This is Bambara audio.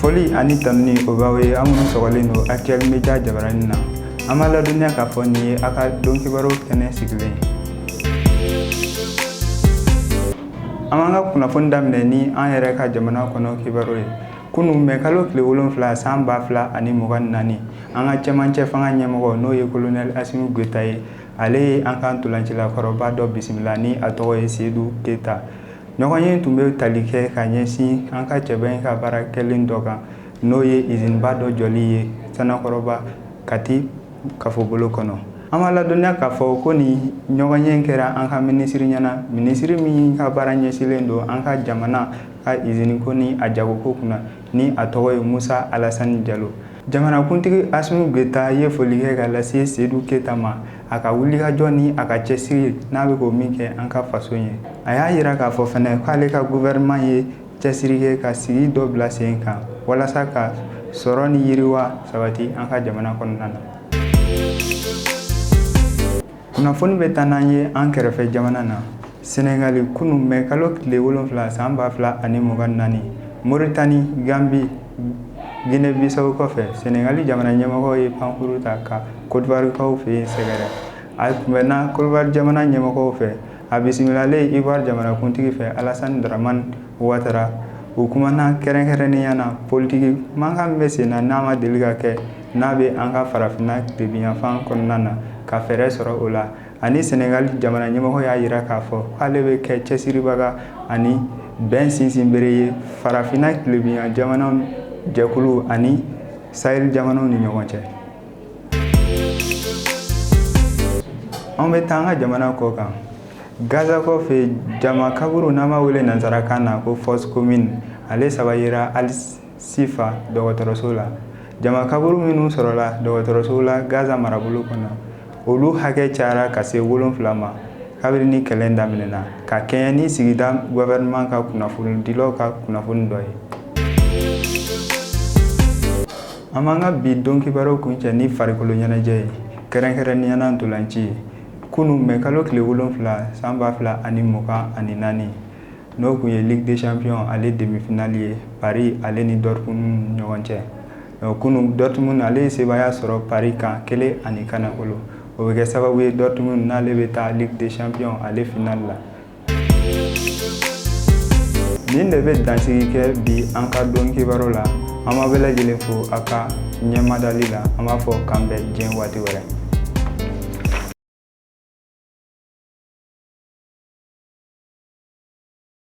Foli ani tanuni o b'aw ye, aw minnu sɔgɔlen don Actuel Media jabaranin na. An b'a ladɔnniya k'a fɔ nin ye aw ka don kibaru kɛnɛ sigilen ye. An b'an ka kunnafoni daminɛ ni an yɛrɛ ka jamana kɔnɔ kibaru ye. Kunun mɛ kalo tile 7 san 2024, an ka cɛmancɛ fanga ɲɛmɔgɔ, n'o ye kolonɛli Asimi Goyita ye, ale ye an ka ntolancilakɔrɔba dɔ bisimila ni a tɔgɔ ye Seyidu Keyita. Ɲɔgɔnye tun bɛ tali kɛ ka ɲɛsin an ka cɛba in ka baara kɛlen dɔ kan, n'o ye izininba dɔ jɔli ye Sanakɔrɔba Kati kafobolo kɔnɔ. An b'a ladɔnniya k'a fɔ ko nin ɲɔgɔnye kɛra an ka minisiri ɲɛna, minisiri min ka baara ɲɛsinlen don an ka jamana ka iziniko ni a jagoko kunna, ni a tɔgɔ ye Musa Alasani Jalo. Jamanakuntigi Asimi Goyita ye foli kɛ ka lase Seyidu Keyita ma a ka wulikajɔ ni a ka cɛsiri n'a bɛ k'o min kɛ an ka faso ye. A y'a jira k'a fɔ fana k'ale ka gouvernement ye cɛsiri kɛ ka sigi dɔ bila sen kan walasa ka sɔrɔ ni yiriwa sabati an ka jamana kɔnɔna na. Kunnafoni bɛ taa n'an ye an kɛrɛfɛ jamana na, Senegali. Kunun mɛ kalo tile 7 san 2024, Moritani, Gambi, Guinée Bissau kɔfɛ, Senegali jamana ɲɛmɔgɔ ye pankuru ta ka Kodiwarikaw fɛ yen sɛgɛrɛ. A kunbɛnna Kodiwari jamana ɲɛmɔgɔw fɛ. A bisimilalen Ivoire jamanakuntigi fɛ, Alassane Dramane Ouattara, u kumana kɛrɛnkɛrɛnnenya na politiki mankan min bɛ sen na, n'a ma deli ka kɛ, n'a bɛ an ka farafinna tilebinyanfan kɔnɔna na, ka fɛɛrɛ sɔrɔ o la. Ani Senegali jamana ɲɛmɔgɔ y'a jira k'a fɔ k'ale bɛ kɛ cɛsiribaga ani bɛn sinsinbere ye farafinna tilebinyan jamanaw jɛkulu ani Sahel jamanaw ni ɲɔgɔn cɛ. An bɛ taa an ka jamana kɔ kan, Gaza kɔfɛ, jama kaburu n'an b'a wele nansarakan na ko fosse commune, ale saba yera Al-Shifa dɔgɔtɔrɔso la. Jama kaburu minnu sɔrɔla dɔgɔtɔrɔso la Gaza marabolo kɔnɔ, olu hakɛ cayara ka se 7 ma kabini ni kɛlɛ daminɛna, ka kɛɲɛ ni sigida gouvernement ka kunnafonidilaw ka kunnafoni dɔ ye. An b'an ka bi don kibaru kuncɛ ni farikolo ɲɛnajɛ ye, kɛrɛnkɛrɛnnenya na ntolanci ye. Kunun mɛ kalo tile 7 san 2024, n'o tun ye Ligue des champions ale demi-finale ye, Paris ale ni Dortmund ɲɔgɔn cɛ. Kunun, Dortmund ale ye sebaaya sɔrɔ Paris kan 1-0. O bɛ kɛ sababu ye Dortmund n'ale bɛ taa Ligue des champions ale finale la. Nin de bɛ dansigi kɛ bi an ka don kibaru la. An b'a bɛɛ lajɛlen fo a ka ɲɛmadali la. An b'a fɔ k'an bɛn diɲɛ waati wɛrɛ.